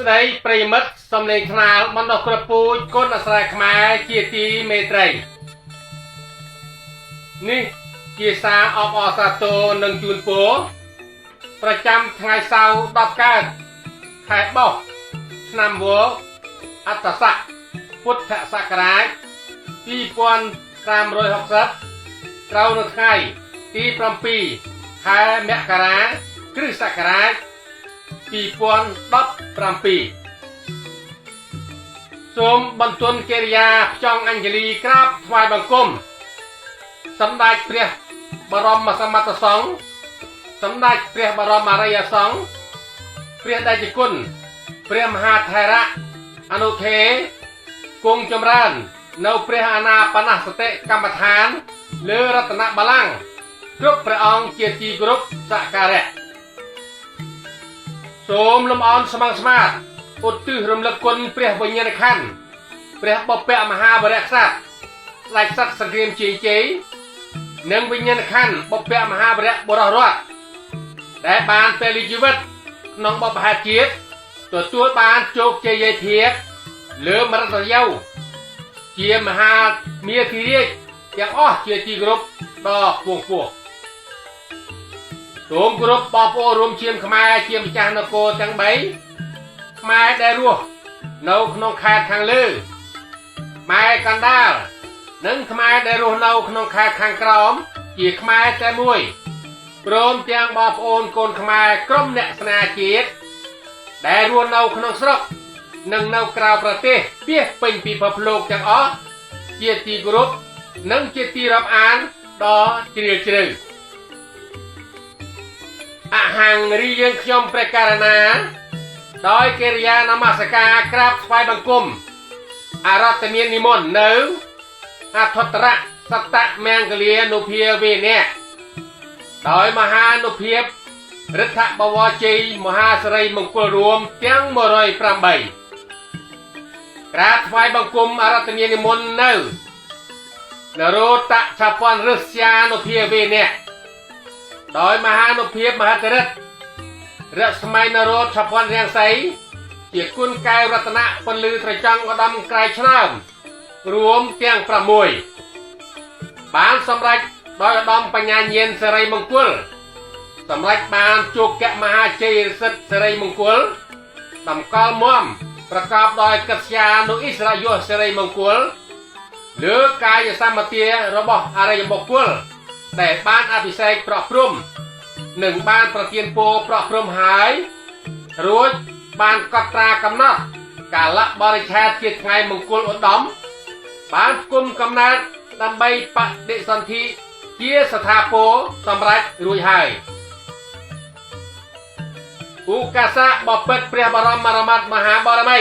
ស្តីប្រិយមិត្តសំលេងថ្នាលបណ្ដោះគ្រប់ពូជគុណអស្រ័យខ្មែរជាទីមេត្រីនេះជាសារអបអរសាទរនិងជូនពរប្រចាំថ្ងៃសៅរ៍10កើតខែបុស្សឆ្នាំវកអត្តស័កពុទ្ធសករាជ2560ត្រូវនៅថ្ងៃទី7ខែមករាគ្រិស្តសករាជ2017សូមបន្ទន់កិរិយាផ្ចង់អញ្ជលីក្រាបថ្វាយបង្គំសម្ដេចព្រះបរមសមត្ថសង្ឃសម្ដេចព្រះបរមអរិយសង្ឃព្រះតេជគុណព្រះមហាថេរៈអនុថេរគង់ចម្រើននៅព្រះអានាបនសតិកម្មដ្ឋានលើរតនបល្ល័ង្កគ្រប់ព្រះអង្គជាទីគោរពសក្ការៈសូមលំអោនស្មឹងស្មាតឧទ្ទិសរំលឹកគុណព្រះវិញ្ញាណក្ខន្ធព្រះបុព្វមហាវរក្សត្រស្ដេចសឹកសង្គ្រាមជ័យជ័យនិងវិញ្ញាណក្ខន្ធបុព្វមហាវរៈបុរសរតដែលបានពលីជីវិតក្នុងបុព្វហេតុជាតិទទួលបានជោគជ័យភាពលើមរតយោជាមហាមាធិរាជទាំងអស់ជាទីគោរពដ៏ខ្ពង់ខ្ពស់សូមគោរពបងប្អូនរួមឈាមខ្មែរជាម្ចាស់នគរទាំង3ខ្មែរដែលរស់នៅក្នុងខេត្តខាងលើខ្មែរកណ្ដាលនិងខ្មែរដែលរស់នៅក្នុងខេត្តខាងក្រោមជាខ្មែរតែមួយព្រមទាំងបងប្អូនកូនខ្មែរក្រុមអ្នកស្នេហាជាតិដែលរស់នៅក្នុងស្រុកនិងនៅក្រៅប្រទេសពាសពេញពិភពលោកទាំងអស់ជាទីគោរពនិងជាទីរាប់អានដ៏ជ្រាលជ្រៅអហង្រីយើងខ្ញុំព្រះករណាដោយកិរិយានមស្ការក្រាបថ្វាយបង្គំអរតមាននិមន្តនៅអធិត្តរសតមង្គលានុភាវេនៈដោយមហានុភាពរិទ្ធបវរជ័យមហាសិរីមង្គលរួមទាំង108ក្រាបថ្វាយបង្គំអរតមាននិមន្តនៅនរោតឆពន្ធឫស្យានុភាវេនៈដោយមហានុភាពមហិទ្ធិឫទ្ធិរស្មីនរោឆពន្ធរាំងសីជាគុណកែវរតនៈពន្លឺត្រចង់ឧត្តមក្រៃឆ្នើមរួមទាំង6បានសម្រេចដោយឧត្តមបញ្ញាញាណសិរីមង្គលសម្រេចបានជោគមហាជ័យសិទ្ធិសិរីមង្គលតម្កល់មមប្រកបដោយកិត្យានុអិសរាយុសិរីមង្គលលើកាយសម្បទារបស់អរិយបុគ្គលដែលបានអភិសេកប្រព្រំនិងបានប្រទានពរប្រព្រំហើយរួចបានកត់ត្រាកំណត់កាលបរិច្ឆេទជាថ្ងៃមង្គលឧត្តមបានផ្គុំកំណើតដើម្បីបដិសន្ធិជាស្ថាពរសម្រេចរួចហើយឧកាសៈបពិតព្រះបរមរមត្តមហាបរមី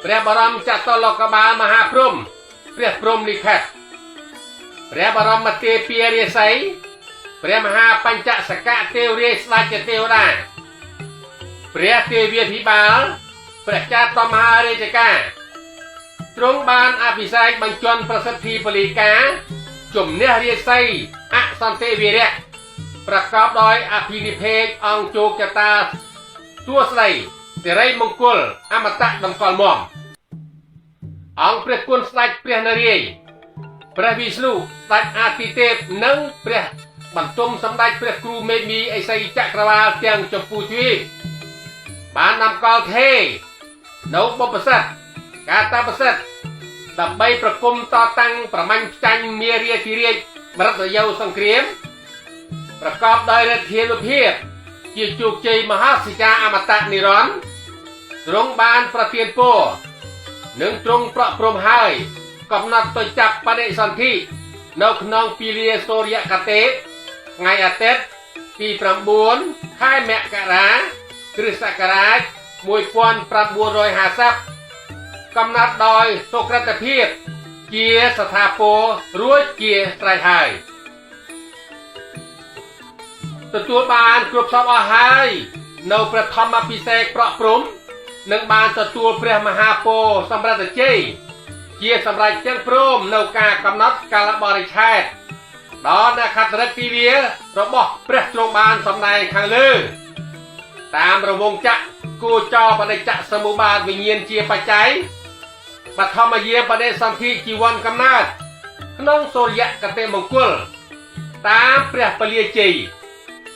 ព្រះបរមចតុលោកបាលមហាព្រំព្រះព្រំលិខិតព្រះបរមទេពារាសីព្រះមហាបញ្ចសកទេវរាជស្ដេចទេវតាព្រះទេវាភិបាលព្រះចៅតមហារាជការទ្រង់បានអភិសេកបញ្ជន់ប្រសិទ្ធិពលិកាជំនះរាសីអសន្តិវីរៈប្រកបដោយអភិនិភេកអង្គជោគចតាទួស្ដីសិរីមង្គលអមតៈតម្កល់មមអង្គព្រះគុណស្ដេចព្រះនរាយណ៍ព្រះវិស្ណុស្ដេចអាទិទេពនិងព្រះបន្ទុំសម្ដេចព្រះគ្រូមេមីអិសីចក្រវាលទាំងចម្ពោះទ្វីបបាននំកល់ថេនៅបុព្វសិទ្ធកាតាបសិទ្ធដើម្បីប្រគំតតាំងប្រមាញ់ផ្ចាញ់មារាធិរាជមរតយោសង្គ្រាមប្រកបដោយឫទ្ធានុភាពជាជោគជ័យមហាសិកាអមតៈនិរន្តរ៍ទ្រង់បានប្រទានពរនិងទ្រង់ប្រក់ព្រំហើយកំណត់ទៅចាប់បដិសន្ធិនៅក្នុងពាលាសូរិយកតេថ្ងៃអាទិត្យទី9ខែមករាគ្រិស្តសករាជ1950កំណត់ដោយសុក្រិតភាពជាស្ថាពររួចជាស្រេចហើយទទួលបានគ្រប់សពអស់ហើយនៅព្រះធម្មពិសេសប្រក់ព្រំនិងបានទទួលព្រះមហាពោសម្រាប់ជ័យជាសម្រេចទាំងព្រមនៅការកំណត់កាលបរិច្ឆេទដល់អ្នកខត្តរិទ្ធទិវារបស់ព្រះទ្រង់បានសម្ដែងខាងលើ តាមរវងចក្រគោចរបដិច្ចសមុបាទវិញ្ញាណជាបច្ច័យបឋមយាបដិសន្ធិជីវ័នកំណើតក្នុងសូរិយកតិមង្គលតាមព្រះពលាជ័យ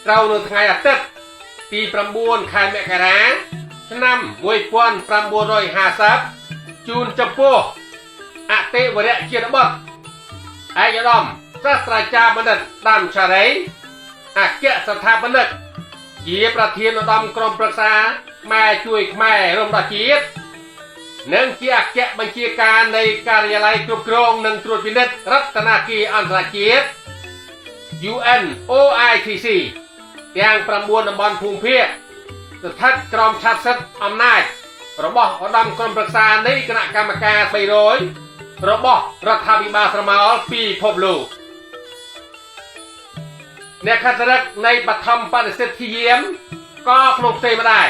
ត្រូវនៅថ្ងៃអាទិត្យទី9ខែមករាឆ្នាំ1950ជូនចំពោះអតិវរៈជាតិបុត្រឯកឧត្តមសាស្ត្រាចារ្យបណ្ឌិតដាំឆារីអគ្គស្ថាបនិកជាប្រធានឧត្តមក្រុមប្រឹក្សាខ្មែរជួយខ្មែររំដោះជាតិនិងជាអគ្គបញ្ជាការនៃការិយាល័យគ្រប់គ្រងនិងត្រួតពិនិត្យរតនាគារអន្តរជាតិ UNOITC ទាំង9តំបន់ភូមិភាគស្ថិតក្រោមឆត្រសិទ្ធិអំណាចរបស់ឧត្តមក្រុមប្រឹក្សានៃគណៈកម្មការ300របស់រដ្ឋាភិបាលស្រមោលពីពិភពលោកអ្នកខត្តរិកនៃបឋមបដិសិទ្ធិយាមក៏ក្នុងផ្ទៃម្ដាយ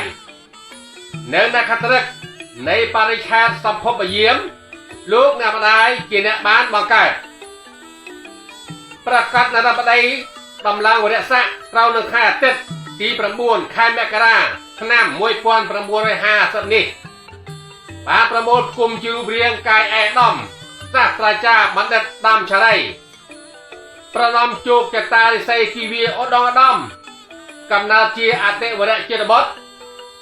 នៅអ្នកខត្តរិកនៃបរិច្ឆេទសម្ភពយាមលោកអ្នកម្ដាយជាអ្នកបានបង្កើតប្រកាសនរបតីដំឡើងវរៈស័ក្តិត្រូវនៅខែអាទិត្យទី9ខែមករាឆ្នាំ1950នេះបានប្រមូលផ្គុំជារូបរាងកាយឯកឧត្តមសាស្ត្រាចារ្យបណ្ឌិតដាំឆារីប្រណម្យជោគចតារិស័យគីវាឧត្តមឧត្តមកំណើតជាអតិវរៈជាតិបុត្រ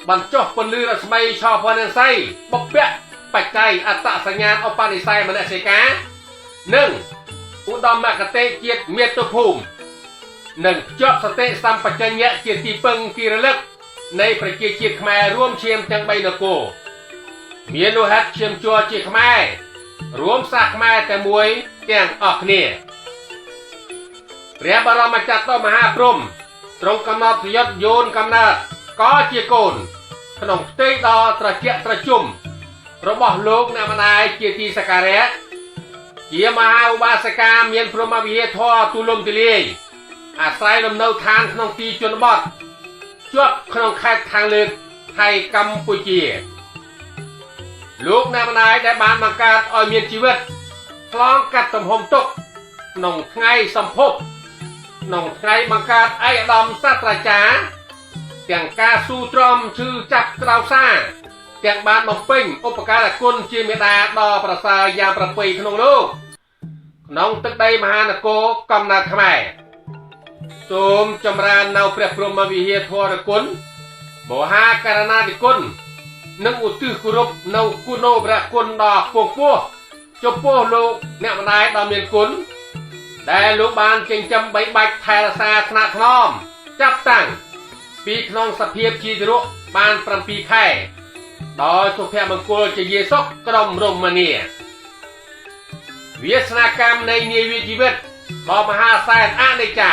បញ្ចុះពន្លឺរស្មីឆោផនស័យបុព្វបច្ច័យអត្តសញ្ញាណឧបនិស្ស័យមនសិកានិងឧត្តមគតិជាតិមាតុភូមិនិងភ្ជាប់សតិសម្បជញ្ញៈជាទីពឹងទីរលឹកនៃប្រជាជាតិខ្មែររួមឈាមទាំង3នគរមានលោហិតឈាមជ័រជាខ្មែររួមសាសខ្មែរតែមួយទាំងអស់គ្នាព្រះបរមចតុមហាព្រហ្មទ្រង់កំណត់ប្រយុទ្ធយោនកំណើតក៏ជាកូនក្នុងផ្ទៃដ៏ត្រជាក់ត្រជុំរបស់លោកអ្នកម្ដាយជាទីសក្ការៈជាមហាឧបាសិកាមានព្រហ្មវិហារធម៌ទូលំទូលាយអាស្រ័យលំនៅឋានក្នុងទីជនបទជាប់ក្នុងខេត្តខាងលើថៃកម្ពុជាលោកអ្នកម្ដាយដែលបានបង្កើតឲ្យមានជីវិតឆ្លងកាត់ទំហំទុក្ខក្នុងថ្ងៃសម្ភពក្នុងថ្ងៃបង្កើតឯកឧត្តមសាស្ត្រាចារ្យទាំងការស៊ូទ្រាំឈឺចាប់ក្រៅសាទាំងបានបំពេញឧបការគុណជាមេដាដ៏ប្រសើរយ៉ាងប្រពៃក្នុងលោកក្នុងទឹកដីមហានគរកំណើតខ្មែរសូមចម្រើននៅព្រះព្រហ្មវិហារធរគុណមហាករណាធិគុណនិងឧទ្ទិសគោរពនៅគុណូព្រះគុណដ៏ខ្ពង់ខ្ពស់ចំពោះលោកអ្នកម្ដាយដ៏មានគុណដែលលោកបានចិញ្ចឹមបីបាច់ថែរក្សាថ្នាក់ថ្នមចាប់តាំងពីក្នុងសភាពជាទារកបាន7ខែដោយសុភមង្គលជាយាសុខក្រុមរមនាវាសនាកម្មនៃនាវីជីវិតដ៏មហាសែនអនិច្ចា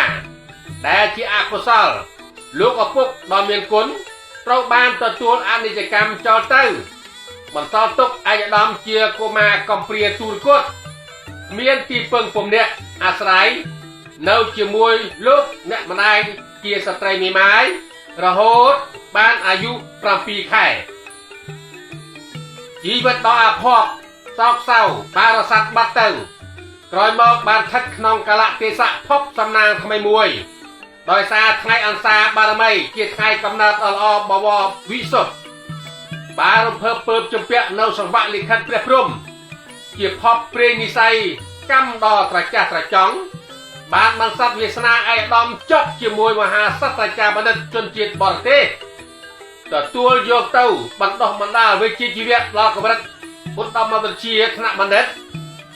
ដែលជាអកុសលលោកឪពុកដ៏មានគុណត្រូវបានទទួលអនិច្ចកម្មចោលទៅបន្សល់ទុកឯកឧត្តមជាកុមារកំព្រាទូលគត់មានទីពឹងពំនាក់អាស្រ័យនៅជាមួយលោកអ្នកម្ដាយជាស្ត្រីមេម៉ាយរហូតបានអាយុ7ខែជីវិតដ៏អភ័ព្វសោកសៅបានរសាត់បាត់ទៅក្រោយមកបានស្ថិតក្នុងកលៈទេសៈភពសំណាងថ្មីមួយដោយសារថ្ងៃអង្សាបារមីជាថ្ងៃកំណើតដ៏ល្អបវរវិសុទ្ធបានរំភើបពើបជំពាក់នៅសង្វាក់លិខិតព្រះព្រហ្មជាភពព្រេងនិស័យកម្មដ៏ត្រចះត្រចង់បានបន្សាត់វាសនាឯកឧត្តមចប់ជាមួយមហាសត្រាចារ្យបណ្ឌិតជនជាតិបរទេសទទួលយកទៅបណ្ដោះបណ្ដាលវិជ្ជាជីវៈដល់កម្រិតឧត្តមវិជ្ជាថ្នាក់បណ្ឌិត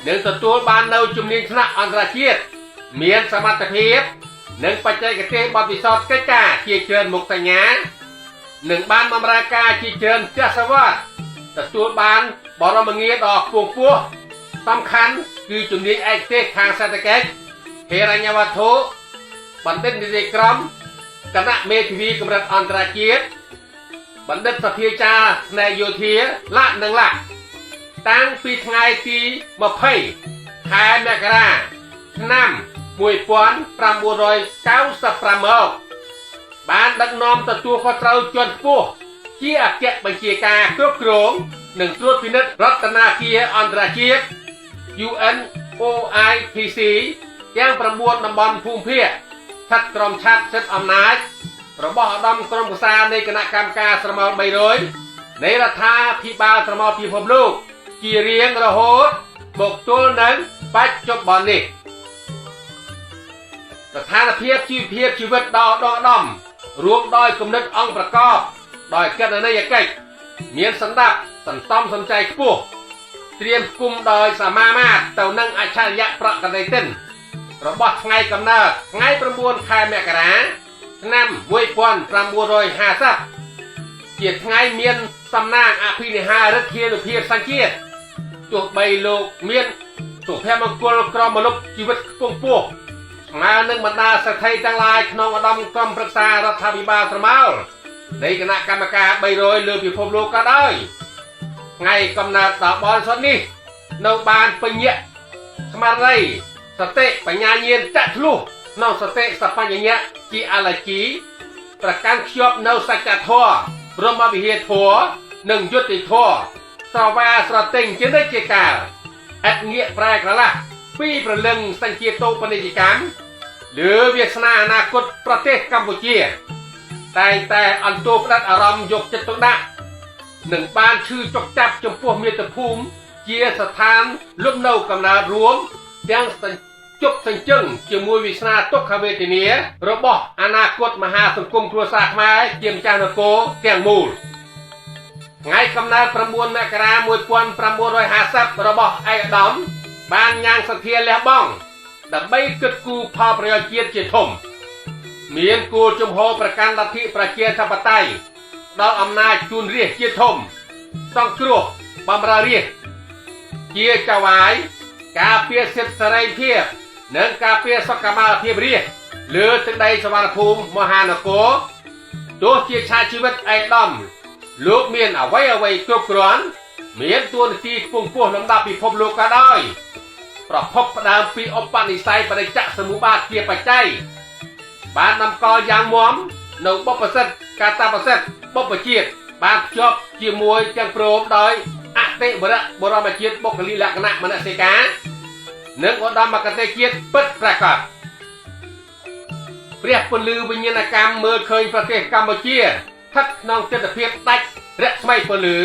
និងទទួលបាននៅជំនាញថ្នាក់អន្តរជាតិមានសមត្ថភាពនិងបច្ចេកទេសបទពិសោធន៍កិច្ចការជាច្រើនមុខសញ្ញានិងបានបម្រើការជាច្រើនទសវត្សរ៍ទទួលបានបរមងារដ៏ខ្ពង់ខ្ពស់សំខាន់គឺជំនាញឯកទេសខាងសេដ្ឋកិច្ចហិរញ្ញវត្ថុបណ្ឌិតនីតិក្រមគណៈមេធាវីកម្រិតអន្តរជាតិបណ្ឌិតសភាចារផ្នែកយោធាលៈនិងលៈតាំងពីថ្ងៃទី20ខែមករាឆ្នាំ1995មកបានដឹកនាំទទួលខុសត្រូវជាន់ខ្ពស់ជាអគ្គបញ្ជាការគ្រប់គ្រងនិងត្រួតពិនិត្យរតនាគារអន្តរជាតិ UNOITC ទាំង9តំបន់ភូមិភាគស្ថិតក្រោមឆត្រសិទ្ធិអំណាច របស់ឧត្តមក្រុមប្រឹក្សានៃគណៈកម្មការស្រមោល300នៃរដ្ឋាភិបាលស្រមោលពិភពលោកជារៀងរហូតមកទល់នឹងបច្ចុប្បន្ននេះស្ថានភាពជីវភាពជីវិតដ៏ដកដំរួមដោយគំនិតអង្គប្រកបដោយគណនេយ្យកិច្ចមានសន្តាប់សន្សំសំចៃខ្ពស់ត្រៀមគុំដោយសមាមាត្រទៅនឹងអច្ឆរិយៈប្រកតិទិនរបស់ថ្ងៃកំណើតថ្ងៃ9ខែមករាឆ្នាំ1950ជាថ្ងៃមានសំណាងអភិនិហារិទ្ធានុភាពសញ្ជាតិទោះបីលោកមានសុភមង្គលក្រមលុបជីវិតខ្ពង់ខ្ពស់ស្មើនឹងបណ្ដាសេដ្ឋីទាំងឡាយក្នុងឧត្តមក្រុមប្រឹក្សារដ្ឋាភិបាលស្រមោលនៃគណៈកម្មការ300លើពិភពលោកក៏ដោយថ្ងៃកំណើតដ៏បរិសុទ្ធនេះនៅបានពញ្ញាស្មារតីសតិបញ្ញាញាណចាក់ធ្លុះក្នុងសតិសបញ្ញៈជាអលជីប្រកាន់ខ្ជាប់នៅសច្ចធម៌ព្រមវិហារធម៌និងយុត្តិធម៌ស្រវាស្រទិញជានិច្ចជាកាលឥតងាកប្រែក្រឡាស់ពីព្រលឹងសញ្ជាតិូបនីយកម្មលើវាសនាអនាគតប្រទេសកម្ពុជាតែងតែអន្ទោផ្ដិតអារម្មណ៍យកចិត្តទុកដាក់និងបានឈឺចុកចាប់ចំពោះមាតុភូមិជាស្ថានលំនៅកំណើតរួមទាំងជប់សញ្ជឹងជាមួយវាសនាទុក្ខវេទនារបស់អនាគតមហាសង្គមគ្រួសារខ្មែរជាម្ចាស់នគរទាំងមូលថ្ងៃកំណើត9មករា1950របស់ឯកឧត្តមបានញ៉ាំងសទ្ធាលះបង់ដើម្បីគិតគូរផលប្រយោជន៍ជាតិជាធំមានគោលជំហរប្រកាន់លទ្ធិប្រជាធិបតេយ្យដល់អំណាចជូនរាស្ត្រជាធំសង្គ្រោះបម្រើរាស្ត្រជាចៅហ្វាយការពារសិទ្ធិសេរីភាពនិងការពារសុខុមាលភាពរាស្ត្រលើទឹកដីសុវណ្ណភូមិមហានគរទោះជាឆាកជីវិតឯកឧត្តមលោកមានអ្វីអ្វីគ្រប់គ្រាន់មានតួនាទីខ្ពង់ខ្ពស់លំដាប់ពិភពលោកក៏ដោយប្រភពផ្ដើមពីឧបនិស្ស័យបរិច្ចសមុបាទជាបច្ច័យបានតម្កល់យ៉ាងមាំនៅបុព្វសិទ្ធកតបសិទ្ធបុព្វជាតិបានភ្ជាប់ជាមួយទាំងព្រមដោយអតិវរៈបរមជាតិបុគ្គលិលក្ខណៈមនសិការនិងឧត្តមគតិជាតិពិតប្រាកដព្រះពន្លឺវិញ្ញាណកម្មមើលឃើញប្រទេសកម្ពុជាស្ថិតក្នុងទិដ្ឋភាពដាច់រស្មីពន្លឺ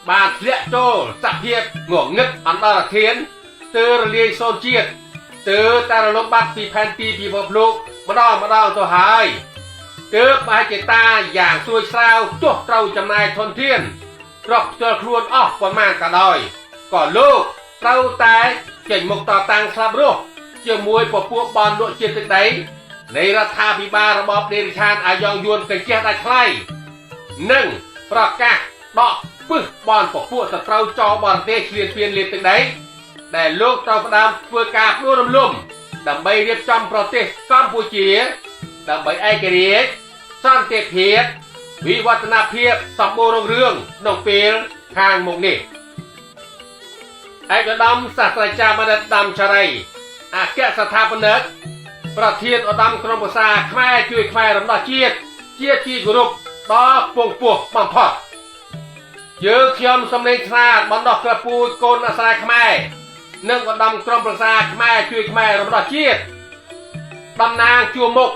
បានធ្លាក់ចូលសភាពងងឹតអន្តរធានទើរលាយសូន្យជាតិទើតែរលំបាត់ពីផែនទីពិភពលោកម្ដងម្ដងទៅហើយទើបមហិច្ឆតាយ៉ាងស្រួយស្រាវទោះត្រូវចំណាយធនធានទ្រព្យផ្ទាល់ខ្លួនអស់ប៉ុន្មានក៏ដោយក៏លោកត្រូវតែចេញមុខតតាំងស្លាប់រស់ជាមួយពពួកបនលក់ជាតិទឹកដីនៃរដ្ឋាភិបាលរបបដេរិឆានអាយ៉ងយួនកញ្ជះដាច់ថ្លៃនិងប្រកាសដកពឹសបនពពួកសត្រូវចោរបរទេសឈ្លានពានលាទឹកដីដែលលោកត្រូវផ្ដើមធ្វើការផ្ដួលរំលំដើម្បីរៀបចំប្រទេសកម្ពុជាដើម្បីឯករាជ្យសន្តិភាពវិវឌ្ឍនភាពសម្បូររុងរឿងក្នុងពេលខាងមុខនេះឯកឧត្តមសាស្ត្រាចារ្យបណ្ឌិតដាំចារីអគ្គស្ថាបនិកប្រធានឧត្តមក្រុមប្រឹក្សាខ្មែរជួយខ្មែររំដោះជាតិជាទីគោរពដ៏ខ្ពង់ខ្ពស់បំផុតយើងខ្ញុំសំឡេងឆ្លាតបណ្ដោះក្រពូជកូនអស្រ័យខ្មែរនិងឧត្តមក្រុមប្រឹក្សាខ្មែរជួយខ្មែររំដោះជាតិតំណាងជួរមុខ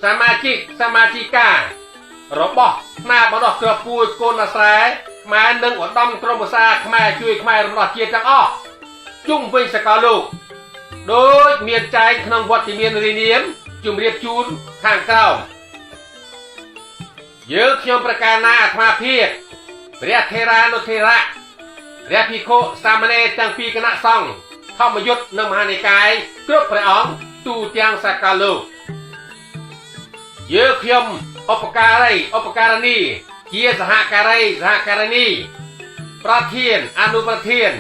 សមាជិកសមាជិការបស់ថ្នាក់បណ្ដោះក្រពូជកូនអស្រ័យខ្មែរនិងឧត្តមក្រុមប្រឹក្សាខ្មែរជួយខ្មែររំដោះជាតិទាំងអស់ជុំវិញសកលលោកដូចមានចែងក្នុងវត្តមានរានាមជំរាបជូនខាងក្រោមយើងខ្ញុំប្រកាសណាអាត្មាភាពព្រះថេរានុថេរៈព្រះភិក្ខុសាមណេរទាំងពីរគណៈសង្ឃធម្មយុទ្ធនិងមហានិកាយគ្រប់ព្រះអង្គទូទាំងសកលលោកយើងខ្ញុំឧបការីឧបការនីជាសហការីសហការីនីប្រធានអនុប្រធាន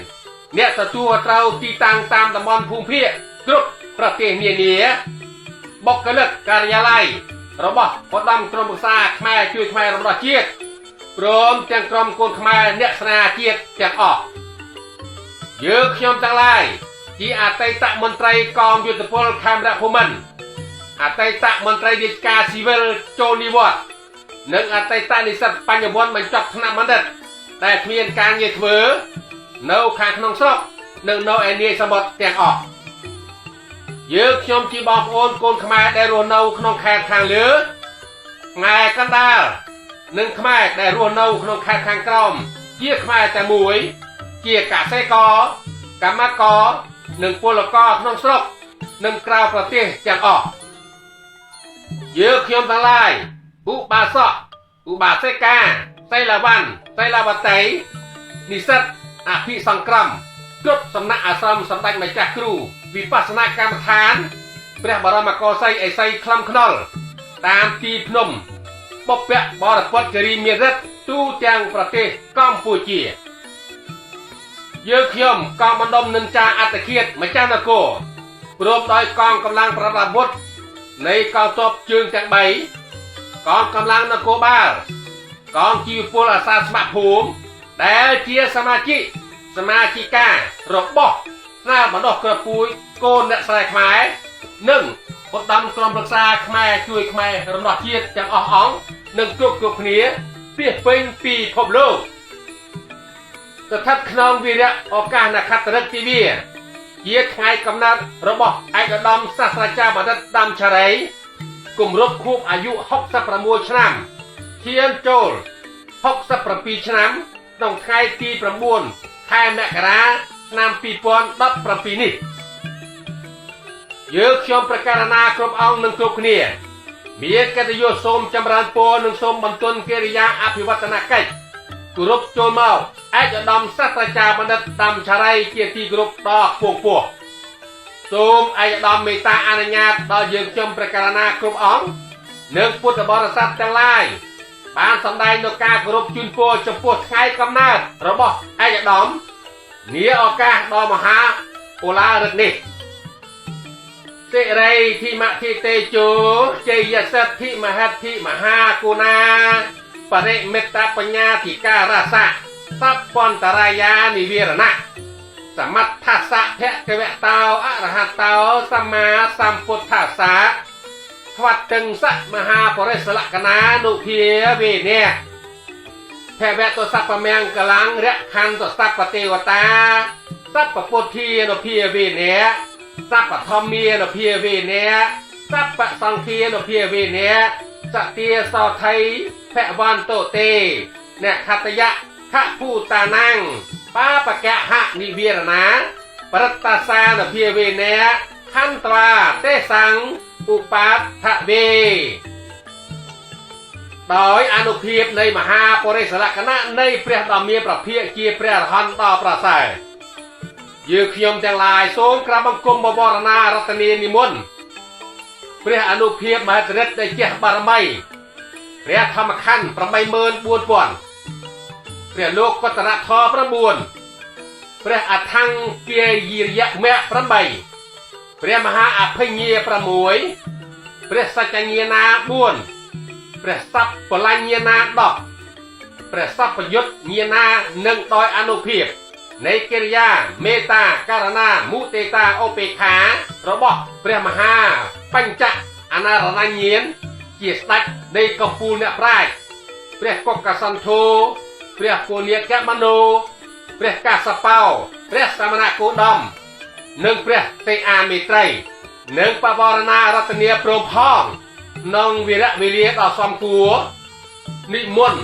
អ្នកទទួលត្រូវទីតាំងតាមតំបន់ភូមិភាគគ្រប់ប្រទេសនានាបុគ្គលិកការិយាល័យរបស់ឧត្តមក្រុមប្រឹក្សាខ្មែរជួយខ្មែររំដោះជាតិព្រមទាំងក្រុមកូនខ្មែរអ្នកស្នេហាជាតិទាំងអស់យើងខ្ញុំទាំងឡាយជាអតីតមន្ត្រីកងយុទ្ធពលខេមរៈភូមិន្ទអតីតមន្ត្រីរាជការស៊ីវិលចូលនិវត្តន៍និងអតីតនិស្សិតបញ្ញវន្តបញ្ចប់ថ្នាក់បណ្ឌិតដែលគ្មានការងារធ្វើនៅខាងក្នុងស្រុកនិងនៅឯនាយសមុទ្រទាំងអស់យើងខ្ញុំជាបងប្អូនកូនខ្មែរដែលរស់នៅក្នុងខេត្តខាងលើ ខ្មែរកណ្ដាលនិងខ្មែរដែលរស់នៅក្នុងខេត្តខាងក្រោមជាខ្មែរតែមួយជាកសិករកម្មករនិងពលករក្នុងស្រុកនិងក្រៅប្រទេសទាំងអស់យើងខ្ញុំទាំងឡាយឧបាសកឧបាសិកាសីលវ័នសីលវតីនិស្សិតអភិសង្ក្រមគ្រប់សំណាក់អាស្រមសម្ដេចម្ចាស់គ្រូវិបស្សនាកម្មដ្ឋានព្រះបរមកោសីអេសីខ្លំខ្នុលតាមទីភ្នំបុព្វបរពតគិរីមានរិទ្ធទូទាំងប្រទេសកម្ពុជាយើងខ្ញុំកងបណ្ដុំនិន្ចាអត្តឃាតម្ចាស់នគរព្រមដោយកងកម្លាំងប្រដាប់អាវុធនៃកងទ័ពជើងទាំង3កងកម្លាំងនគរបាលកងជីវពលអាសាស្ម័គ្រភូមិដែលជាសមាជិកសមាជិការបស់ស្នាបណ្ដុះក្រពួយកូនអ្នកស្រែខ្មែរនិងឧត្តមក្រុមប្រឹក្សាខ្មែរជួយខ្មែររំដោះជាតិទាំងអស់អង្គនិងគ្រប់គ្រប់គ្នាពាសពេញពិភពលោកស្ថិតក្នុងវីរៈឱកាសនក្ខត្តឫក្សទិវាជាថ្ងៃកំណត់របស់ឯកឧត្តមសាស្ត្រាចារ្យបណ្ឌិតដាំឆារីគម្រប់ខួបអាយុ66ឆ្នាំឈានចូល67ឆ្នាំក្នុងថ្ងៃទី9ខែមករាឆ្នាំ2017នេះយើងខ្ញុំប្រកាសណាគ្រប់អង្គនិងគ្រប់គ្នាមានកិត្តិយសសូមចម្រើនពរនិងសូមបន្ទន់កិរិយាអភិវឌ្ឍនកិច្ចគោរពចូលមកឯកឧត្តមសាស្ត្រាចារ្យបណ្ឌិតដាំឆារីជាទីគោរពដ៏ខ្ពង់ខ្ពស់សូមឯកឧត្តមមេត្តាអនុញ្ញាតដល់យើងខ្ញុំប្រកាសណាគ្រប់អង្គនិងពុទ្ធបរិស័ទទាំងឡាយបានសម្ដែងនូវការគោរពជូនពរចំពោះថ្ងៃកំណើតរបស់ឯកឧត្តមនាឱកាសដ៏មហាឧឡារិកនេះសិរីធិមធិតេជោជ័យសិទ្ធិមហិទ្ធិមហាគុណាបរិមិត្តបញ្ញាធិការសៈសពន្តរាយានិវិរណៈសមត្ថសៈភគវតោអរហតោសម្មាសម្ពុទ្ធស្សៈថ្វត្តឹងសៈមហាបរិសលក្ខណានុភាវេនៈភវតសពមង្គលੰរខន្តសពទេវតាសពពុទ្ធានុភាវេនៈសពធម្មានុភាវេនៈសពសង្ឃានុភាវេនៈសទាសោថៃភវន្តោទេអ្នកខតយៈខភូតានាងបាបកៈហនិវិរណាបរិត្តសានុភាវេនៈខន្ត្រាទេសੰឧបាថវេដោយអនុភាពនៃមហាបរិសលក្ខណៈនៃព្រះដ៏មានប្រភិយជាព្រះអរហន្តដ៏ប្រសើរយើងខ្ញុំទាំងឡាយសូមក្រាបបង្គំបវរណារតនានិមន្តព្រះអនុភាពមហិទ្ធិឫទ្ធិដែលចេះបារមីព្រះធម្មខណ្ឌ84000ព្រះលោកកតរធម៌9ព្រះអថង្គគាយិរិយមៈ8ព្រះមហាអភិញ្ញា6ព្រះសច្ចញ្ញាណា4ព្រះសពបលញ្ញាណា10ព្រះសពយុទ្ធញ្ញាណានិងដោយអនុភាពនៃកិរិយាមេត្តាករណាមុទិតាឧបេក្ខារបស់ព្រះមហាបញ្ចអនារណញ្ញាណជាស្ដេចនៃកំពូលអ្នកប្រាជ្ញព្រះកុកសន្ធោព្រះគោនាគមនោព្រះកាសបោព្រះសមណគោដមនិងព្រះសេអាមេត្រីនិងបវរណារតនាព្រមផងក្នុងវីរៈវេលាដ៏សំគួរនិមន្ត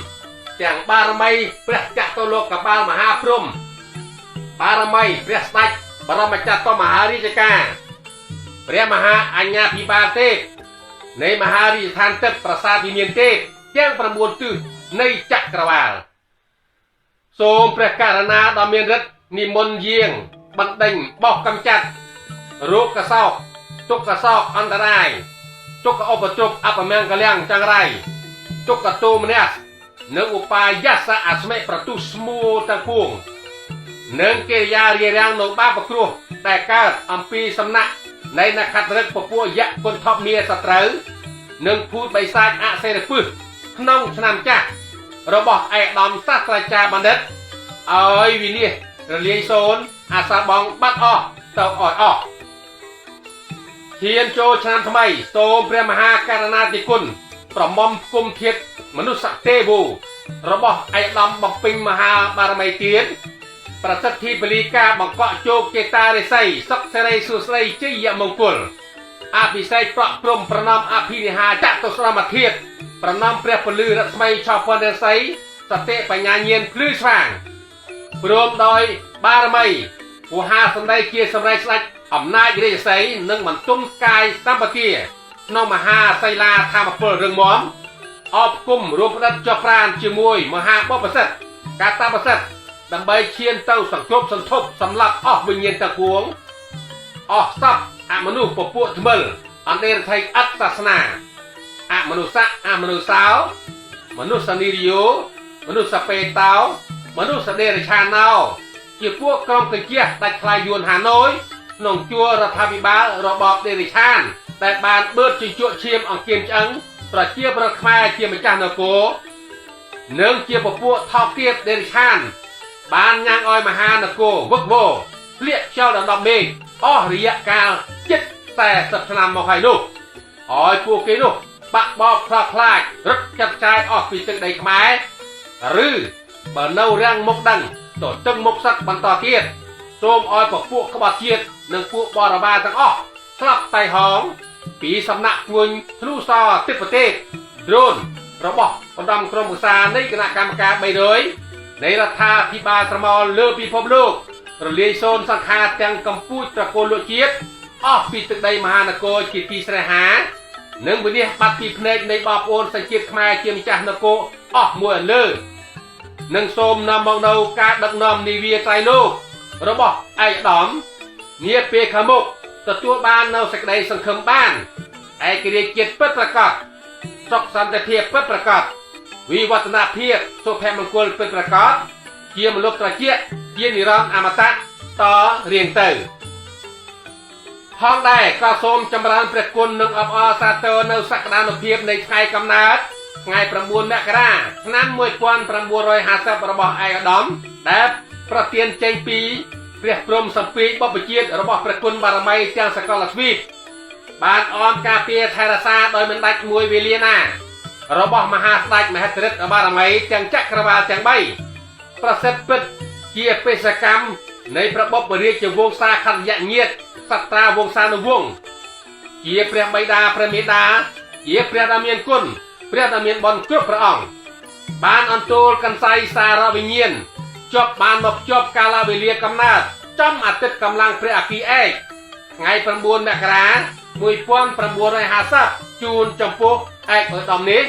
ទាំងបារមីព្រះចតុលោកបាលមហាព្រហ្មបារមីព្រះស្ដេចបរមចតុមហារាជការព្រះមហាអញ្ញាភិបាលទេពនៃមហារាជដ្ឋានទឹកប្រាសាទវិមានទេពទាំង9ទិសនៃចក្រវាលសូមព្រះករណាដ៏មានឫទ្ធិនិមន្តយាងបណ្ដេញបោះកំចាត់រោគសោកទុក្ខសោកអន្តរាយទុក្ខឧបទ្រពអពមង្គលំចង្រៃទុក្ខទោមនស្សនិងឧបាយសៈអស្មិប្រទុស្មួលទាំងពួងនិងកិរិយារារាំងនៅបាបគ្រោះដែលកើតអំពីសំណាក់នៃនក្ខត្តឫក្សពពួកយៈគុណថប់មាសត្រូវនិងភូតបិសាចអសិរពឹសក្នុងឆ្នាំចាស់របស់ឯកឧត្តមសាស្ត្រាចារ្យបណ្ឌិតឲ្យវិនិច្ឆ័យរលាយសូន្យអាសាបងបាត់អស់ទៅឲ្យអស់ឈានចូលឆ្នាំថ្មីសូមព្រះមហាករណាធិគុណប្រមុំគុំធាតុមនុស្សទេវោរបស់ឯកឧត្តមបំពេញមហាបារមីទានប្រសិទ្ធិពលីការបង្កក់ជោគចេតារិស័យសុខសិរីសួស្តីជ័យមង្គលអភិសេកប្រក់ព្រំប្រណម្យអភិនិហាចតុស្រមធាតុ ប្រណម្យព្រះពលឺរស្មីឆោពន្ធរស័យសតិបញ្ញាញាណភ្លឺស្វាងព្រមដោយបារមីវហាសម្ដីជាសម្រេចស្ដេចអំណាចរាជសីនិងបន្ទុំកាយសម្បទាក្នុងមហាសីលាធម្មពលរឹងមាំអបគុំរួមផ្ដិតចុះប្រានជាមួយមហាបបសិទ្ធកតបសិទ្ធដើម្បីឈានទៅសង្គ្រប់សន្ធប់សម្លាប់អស់វិញ្ញាណតគួងអស់សពអមនុស្សពពួកថ្មិលអន្តរថៃអត់សាសនាអមនុស្សអមនុស្សោមនុស្សនិរិយោមនុស្សបេតោមនុស្សដេរឆាណោជាពួកក្រុមកញ្ជះដាច់ថ្លៃយួនហាណូយក្នុងជួររដ្ឋាភិបាលរបបដេរឆានដែលបានបឺតជញ្ជក់ឈាមអង្គាមឆ្អឹងប្រជាប្រដ្ឋខ្មែរជាម្ចាស់នគរនិងជាពពួកថោកទាបដេរឆានបានញ៉ាំងឲ្យមហានគរវឹកវរធ្លាក់ខ្យល់ដណ្ដប់មេឃអស់រយៈកាលជិត40ឆ្នាំមកហើយនោះឲ្យពួកគេនោះបាក់បោកខ្លាខ្លាចរត់ចាត់ចាយអស់ពីទឹកដីខ្មែរឬបើនៅរាំងមុខដឹងទៅទឹងមុខសឹកបន្តទៀតសូមឲ្យពពួកក្បត់ជាតិនិងពួកបរិវារទាំងអស់ស្លាប់តៃហងពីសំណាក់ធ្ងន់ធ្នូសទិពទេដ្រូនរបស់ឧត្តមក្រុមប្រឹក្សានៃគណៈកម្មការ300នៃរដ្ឋាភិបាលស្រមោលលើពិភពលោករលាយសូន្យសង្ខារទាំងកម្ពុជាត្រកូលលោកជាតិអស់ពីទឹកដីមហានគរជាទីស្នេហានិងវិនិច្ឆ័យបាត់ពីភ្នែកនៃបងប្អូនសញ្ជាតិខ្មែរជាម្ចាស់នគរអស់មួយអន្លើនិងសូមនាំមកនៅការដឹកនាំនាវាត្រៃលោករបស់ឯកឧត្តមនាពេលខាងមុខទទួលបាននៅសេចក្តីសង្ឃឹមបានឯករាជ្យជាតិពិតប្រាកដសុខសន្តិភាពពិតប្រាកដវិវឌ្ឍនភាពសុភមង្គលពិតប្រាកដជាមលុបត្រជាក់ជានិរន្តរ៍អមតៈតរៀងទៅផងដែរក៏សូមចម្រើនព្រះគុណនិងអបអរសាទរនៅសក្តានុភាពនៃថ្ងៃកំណើតថ្ងៃ9មករាឆ្នាំ1950របស់ឯកឧត្តមដែលប្រទានចេញពីព្រះព្រំសំពីបព្វជិតរបស់ព្រះគុណបារមីទាំងសកលទ្វីបបានអមការពារថែរក្សាដោយមិនដាច់មួយវេលាណារបស់មហាស្ដេចមហិទ្ធិឫទ្ធិបារមីទាំងចក្រវាលទាំង3ប្រសិទ្ធពិតជាបេសកម្មនៃប្របុព្វរាជវង្សាខន្យញាតិសត្រាវង្សានុវង្សជាព្រះបិតាព្រះមេដាជាព្រះដ៏មានគុណព្រះដ៏មានបុណ្យគ្រប់ព្រះអង្គបានអន្ទូលកន្សៃសារវិញ្ញាណជាប់បានមកជាប់កាលវេលាកំណើតចំអាទិត្យកម្លាំងព្រះអគ្គីឯកថ្ងៃ9មករា1950ជូនចំពោះឯកឧត្តមនេះ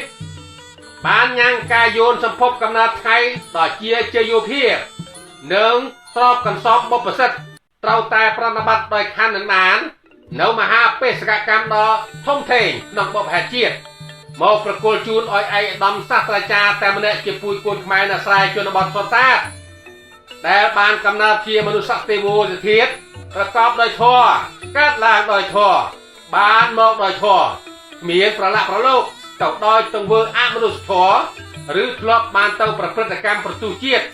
បានញ៉ាំងកាយយោនសម្ភពកំណើតថ្ងៃដ៏ជាជ័យយោភានិងស្របកន្សោបបុព្វសិទ្ធត្រូវតែប្រណិប័តដោយខណ្ឌនឹងបាននៅមហាបេសកកម្មដ៏ធំធេងក្នុងបុព្វហេតុជាតិមកប្រគល់ជូនឲ្យឯកឧត្តមសាស្ត្រាចារ្យតែម្នាក់ជាពូជកូនខ្មែរនៅស្រែជនបទសុទ្ធសាធដែលបានកំណើតជាមនុស្សទេវោសធាតុប្រកបដោយធម៌កើតឡើងដោយធម៌បានមកដោយធម៌គ្មានប្រឡាក់ប្រឡូកទៅដោយទង្វើអមនុស្សធម៌ឬធ្លាប់បានទៅប្រព្រឹត្តកម្មប្រទុះជាតិ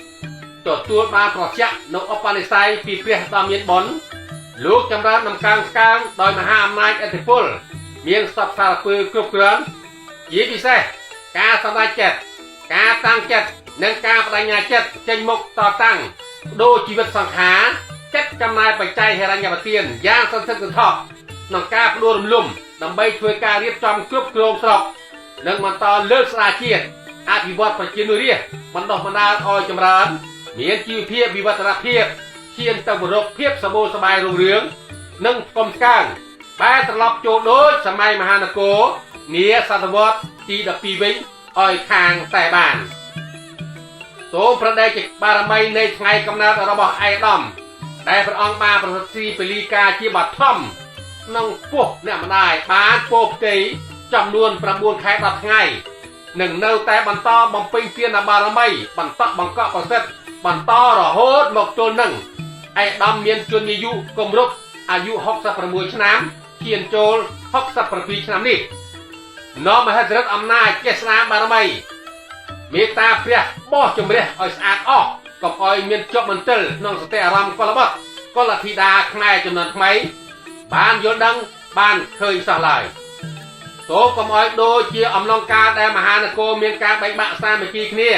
ទទួលបានប្រជៈនៅឧបនិស្ស័យពីព្រះដ៏មានបុណ្យលោកចម្រើនដំកើងស្កើងដោយមហាអំណាចឥទ្ធិពលមានសពសារពើគ្រប់គ្រាន់ជាពិសេសការសម្រេចចិត្តការតាំងចិត្តនិងការបដិញ្ញាចិត្តចេញមុខតតាំងដូរជីវិតសង្ខារចិត្តចំណាយបច្ច័យហិរញ្ញប្បទានយ៉ាងសន្ធឹកសន្ធាប់ក្នុងការផ្ដួលរំលំដើម្បីធ្វើការរៀបចំគ្រប់គ្រងស្រុកនិងបន្តលើកស្ដារជាតិអភិវឌ្ឍប្រជានុរាស្ត្របណ្ដុះបណ្ដាលឲ្យចម្រើនមានជីវភាពវិវឌ្ឍនភាពឈានទៅរកភាពសម្បូរសប្បាយរុងរឿងនិងស្គមស្កើងបែរត្រឡប់ចូលដូចសម័យមហានគរនាសតវត្សទី12វិញឲ្យខាងតែបានសូមប្រដេជបារមីនៃថ្ងៃកំណើតរបស់ឯកឧត្តមដែលព្រះអង្គបានប្រសិទ្ធពលីកាជាបឋមក្នុងពោះអ្នកម្ដាយបានពោផ្ទៃចំនួន9ខែ10ថ្ងៃនិងនៅតែបន្តបំពេញទានបារមីបន្តបង្កក់ប្រសិទ្ធបន្តរហូតមកទល់នឹងឯកឧត្តមមានជនអាយុគម្រប់អាយុ66ឆ្នាំឈានចូល67ឆ្នាំនេះនាំមហិទ្ធិឫទ្ធិអំណាចចេស្តាបារមីមេត្តាព្រះបោះជំរះឲ្យស្អាតអស់កុំឲ្យមានជាប់មន្ទិលក្នុងសតិអារម្មណ៍កុលបុត្រកុលធីតាខ្មែរចំនួនថ្មីបានយល់ដឹងបានឃើញសោះឡើយសូមកុំឲ្យដូចជាអំឡុងកាលដែលមហានគរមានការបែកបាក់សាមគ្គីគ្នា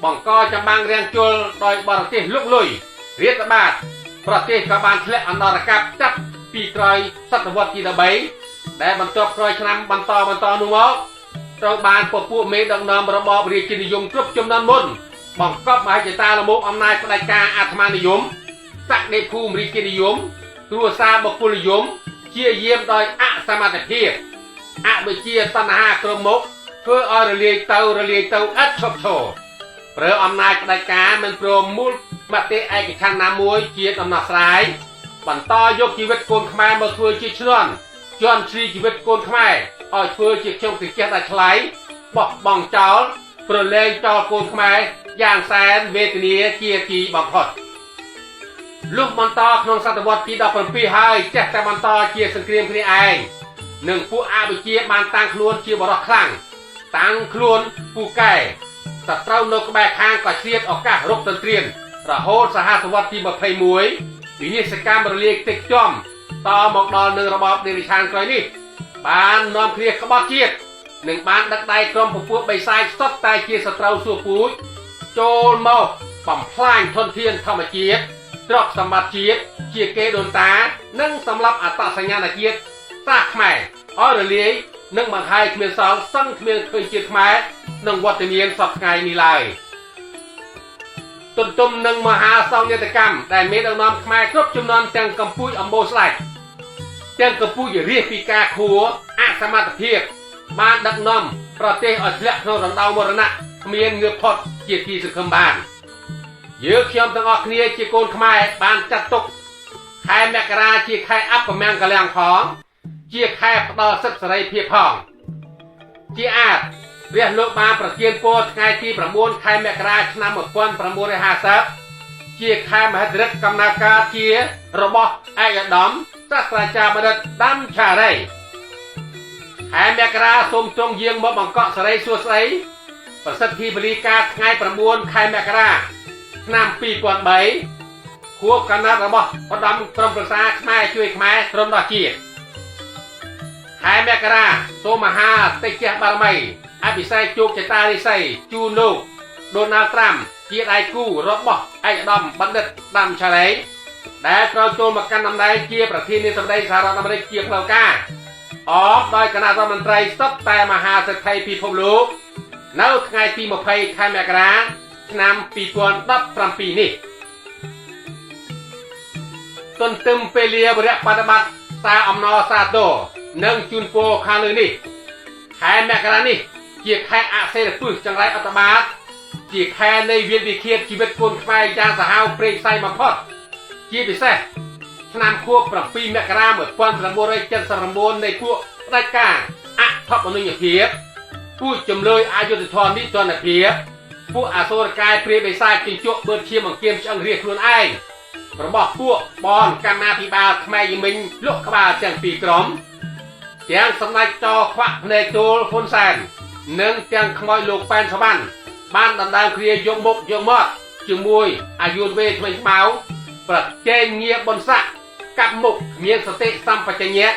បង្កចម្បាំងរាំងជលដោយបរទេសលុកលុយរាតត្បាតប្រទេសក៏បានធ្លាក់អន្តរកាប់ចាប់ពីក្រោយសតវត្សទី13ដែលបន្ទាប់ក្រោយឆ្នាំបន្តនោះមក ត្រូវបានពពួកមេដឹកនាំរបបរាជានិយមគ្រប់ចំនួនមុនបង្កប់មហិច្ឆតាលមោកអំណាចផ្ដាច់ការអាត្មានិយមសក្តិភូមិរាជានិយមគ្រួសារបុគ្គលនិយមជាយាមដោយអសមត្ថភាពអវិជ្ជាតណ្ហាក្រុមមុខធ្វើឲ្យរលាយទៅរលាយទៅឥតឈប់ឈរប្រើអំណាចផ្ដាច់ការមិនព្រមមូលមតិឯកច្ឆន្ទណាមួយជាដំណោះស្រាយបន្តយកជីវិតកូនខ្មែរមកធ្វើជាឈ្នន់ជន់ឈ្លីជីវិតកូនខ្មែរឲ្យធ្វើជាខ្ញុំតិចដាច់ថ្លៃបោះបង់ចោលប្រឡែងចោលកូនខ្មែរយ៉ាងសែនវេទនាជាទីបំផុតលុះបន្តក្នុងសតវត្សទី17ហើយចេះតែបន្តជាសង្គ្រាមគ្នាឯងនិងពួកអវិជ្ជាបានតាំងខ្លួនជាបរិះខ្លាំងតាំងខ្លួនពូកែសត្រូវនៅក្បែរខាងក៏ឆ្លៀតឱកាសរុកទន្ទ្រានរហូតសហសវត្សទី21វិនាសកម្មរលាយតិចចំតមកដល់នឹងរបបនិរិឆានក្រោយនេះបាននាំគ្នាក្បត់ជាតិនិងបានដឹកដៃក្រុមពពួកបិសាចសុទ្ធតែជាសត្រូវសួរពូជចូលមកបំផ្លាញធនធានធម្មជាតិទ្រព្យសម្បត្តិជាតិជាគេដូនតានិងសម្រាប់អត្តសញ្ញាណជាតិសាសខ្មែរឲ្យរលាយនិងបង្ហាយគ្មានសល់សឹងគ្មានឃើញជាតិខ្មែរនិងវត្តមានសពថ្ងៃនេះឡើយទន្ទឹមនឹងមហាសោកនាដកម្មដែលមានដឹកនាំខ្មែរគ្រប់ចំនួនទាំងកម្ពុជាអម្បូរស្ដេចទាំងកម្ពុជារាជពីការខួរអសមត្ថភាពបានដឹកនាំប្រទេសឲ្យធ្លាក់ក្នុងរណ្ដៅមរណៈគ្មានងើបផុតជាទីសង្ឃឹមបានយើងខ្ញុំទាំងអស់គ្នាជាកូនខ្មែរបានចាត់ទុកខែមករាជាខែអពមង្គលៀងផងជាខែផ្ដល់សិទ្ធិសេរីភាពផងជាអាចព្រះលោកបានប្រទានពរថ្ងៃទី9ខែមករាឆ្នាំ1950ជាខែមហិទ្ធិឫទ្ធិកំណើតការជារបស់ឯកឧត្តមសាស្ត្រាចារ្យបណ្ឌិតដាំឆារីខែមករាសូមទ្រង់យាងមកបង្កក់សេរីសួស្តីប្រសិទ្ធិពលីការថ្ងៃ9ខែមករាឆ្នាំ2003ខួបកំណត់របស់ឧត្តមក្រុមប្រឹក្សាខ្មែរជួយខ្មែរក្រុមដល់ជាតិខែមករាសូមមហាតេជះបារមីអភិសេកជោគចតារិស័យជូនលោកដូណាល់ត្រាំជាដៃគូរបស់ឯកឧត្តមបណ្ឌិតដាំឆារីដែលត្រូវចូលមកកាន់តំណែងជាប្រធានាធិបតីសហរដ្ឋអាមេរិកជាផ្លូវការអមដោយគណៈរដ្ឋមន្ត្រីសុទ្ធតែមហាសេដ្ឋីពិភពលោកនៅថ្ងៃទី20ខែមករាឆ្នាំ2017នេះទន្ទឹមពេលលាវរៈបដិបត្តិសារអំណរសាទរនិងជូនពរខាងលើនេះខែមករានេះជាខែអសិរពិសចង្រៃអត្តបាតជាខែនៃវិលវិឃាតជីវិតកូនខ្មែរយ៉ាងសាហាវព្រេងផ្សៃបំផុតជាពិសេសឆ្នាំខួប7មករា1979នៃពួកផ្ដាច់ការអធិបមនុញ្ញភាពពួកជំលើយអយុត្តិធម៌និទ្ទណ្ឌភាពពួកអសូរកាយព្រាយបិសាចជញ្ជក់បឺតឈាមអង្គាមឆ្អឹងរាសខ្លួនឯងរបស់ពួកបនកម្មាភិបាលខ្មែរយមិញលក់ក្បាលទាំងពីរក្រុមទាំងសម្ដេចចខ្វាក់ភ្នែកទោលហ៊ុនសែននិងទាំងខ្មោចលោកប៉ែនសវណ្ណបានដណ្ដើមគ្នាយកមុខយកមាត់ជាមួយអាយុវេថ្មីខ្មៅប្រជែងងារបុណ្យស័ក្តិកាប់មុខមានសតិសម្បជញ្ញៈ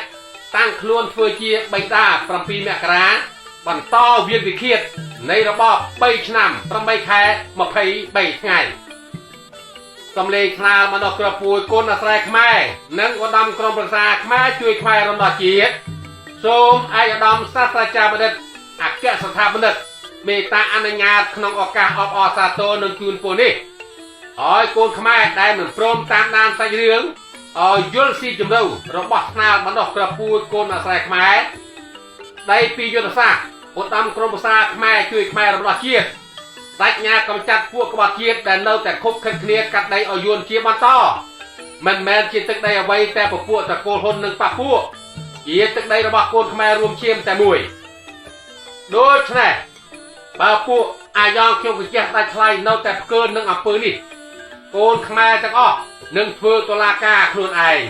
តាំងខ្លួនធ្វើជាបិតា7មករាបន្តវិលវិឃាតនៃរបប3ឆ្នាំ8ខែ23ថ្ងៃសំលេងថ្នាលបណ្ដោះក្របពួយកូនអាស្រ័យខ្មែរនិងឧត្តមក្រុមប្រឹក្សាខ្មែរជួយខ្មែររំដោះជាតិសូមឯកឧត្តមសាស្ត្រាចារ្យបណ្ឌិតអគ្គស្ថាបនិកមេត្តាអនុញ្ញាតក្នុងឱកាសអបអរសាទរនិងជូនពរនេះឲ្យកូនខ្មែរដែលមិនព្រមតាមដានសាច់រឿងឲ្យយល់ស៊ីជម្រៅរបស់ថ្នាលបណ្ដោះក្របពួយកូនអាស្រ័យខ្មែរដីពីយុទ្ធសាស្ត្រឧត្តមក្រុមប្រឹក្សាខ្មែរជួយខ្មែររំដោះជាតិដាច់ញ៉ាកំចាត់ពួកក្បត់ជាតិដែលនៅតែខុបខិតគ្នាកាត់ដីឲ្យយួនជាបន្តមិនមែនជាទឹកដីអ្វីតែពពួកត្រកូលហ៊ុននិងប៉ះពួកជាទឹកដីរបស់កូនខ្មែររួមឈាមតែមួយដូច្នេះបើពួកអាយ៉ងខ្ញុំកញ្ចេះដាច់ថ្លៃនៅតែផ្កើននឹងអំពើនេះកូនខ្មែរទាំងអស់នឹងធ្វើតុលាការខ្លួនឯង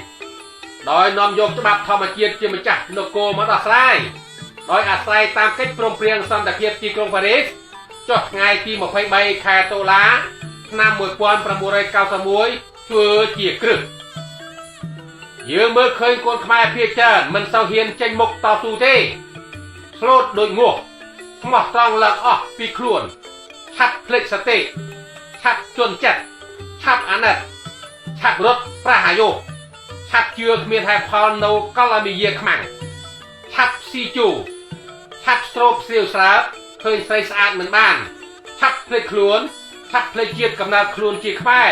ដោយនាំយកច្បាប់ធម្មជាតិជាម្ចាស់នគរមកដោះស្រាយដោយអាស្រ័យតាមកិច្ចព្រមព្រៀងសន្តិភាពទីក្រុងប៉ារីសចុះថ្ងៃទី23ខែតុលាឆ្នាំ1991ធ្វើជាគ្រឹះយើងមើលឃើញកូនខ្មែរភាគច្រើនមិនសូវហ៊ានចេញមុខតស៊ូទេស្លូតដូចងាស់ស្មោះត្រង់ឡើងអស់ពីខ្លួនឆាប់ភ្លេចសតិឆាប់ជន់ចិត្តឆាប់អាណិតឆាប់រត់ប្រះអាយុឆាប់ជឿគ្មានហេតុផលនៅកលមីយាខ្មាំងឆាប់ស៊ីជូ ឆាប់ស្រូបស្រាវស្រើបឃើញស្រីស្អាតមិនបានឆាប់ភ្លេចខ្លួនឆាប់ភ្លេចជាតិកំណើតខ្លួនជាខ្មែរ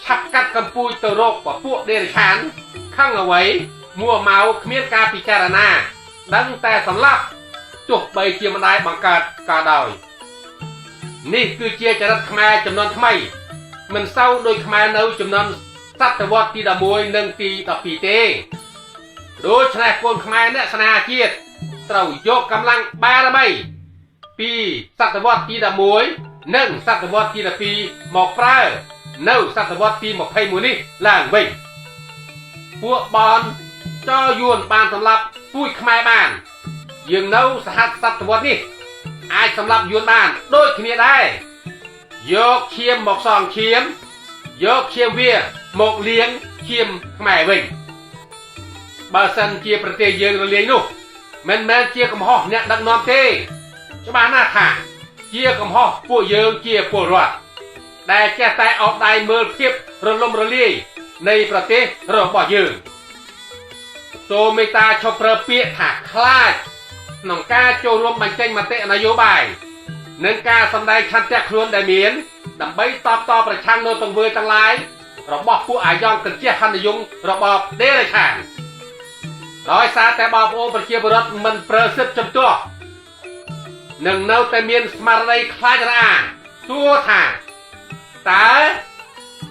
ឆាប់កាត់កម្ពូចទៅរកពពួកដេរឆានខឹងអ្វីមួម៉ៅគ្មានការពិចារណាដឹងតែសម្លាប់ទោះបីជាម្ដាយបង្កើតក៏ដោយនេះគឺជាចរិតខ្មែរចំនួនថ្មីមិនសូវដូចខ្មែរនៅចំនួនសតវត្សទី11និងទី12ទេដូច្នេះកូនខ្មែរអ្នកស្នេហាជាតិត្រូវយកកម្លាំងបារមីពីសតវត្សទី11និងសតវត្សទី12មកប្រើនៅសតវត្សទី21នេះឡើងវិញពួកបនចយួនបានសម្លាប់ពូជខ្មែរបានយើងនៅសហសតវត្សនេះអាចសម្លាប់យួនបានដូចគ្នាដែរយកឈាមមកសងឈាមយកឈាមវាមកលាងឈាមខ្មែរវិញបើសិនជាប្រទេសយើងរលាយនោះមិនមែនជាកំហុសអ្នកដឹកនាំទេច្បាស់ណាស់ថាជាកំហុសពួកយើងជាពលរដ្ឋដែលចេះតែអោបដៃមើលភាពរលំរលាយនៃប្រទេសរបស់យើងសូមមេត្តាឈប់ប្រើពាក្យថាខ្លាចក្នុងការចូលរួមបញ្ចេញមតិនយោបាយនិងការសម្ដែងឆន្ទៈខ្លួនដែលមានដើម្បីតបតប្រឆាំងនៅទង្វើទាំងឡាយរបស់ពួកអាយ៉ងកញ្ជះហនិយមរបបដេរឆានដោយសារតែបងប្អូនប្រជាពលរដ្ឋមិនប្រើសិទ្ធិជំទាស់នឹងនៅតែមានស្មារតីខ្លាចរអាសួរថាតើ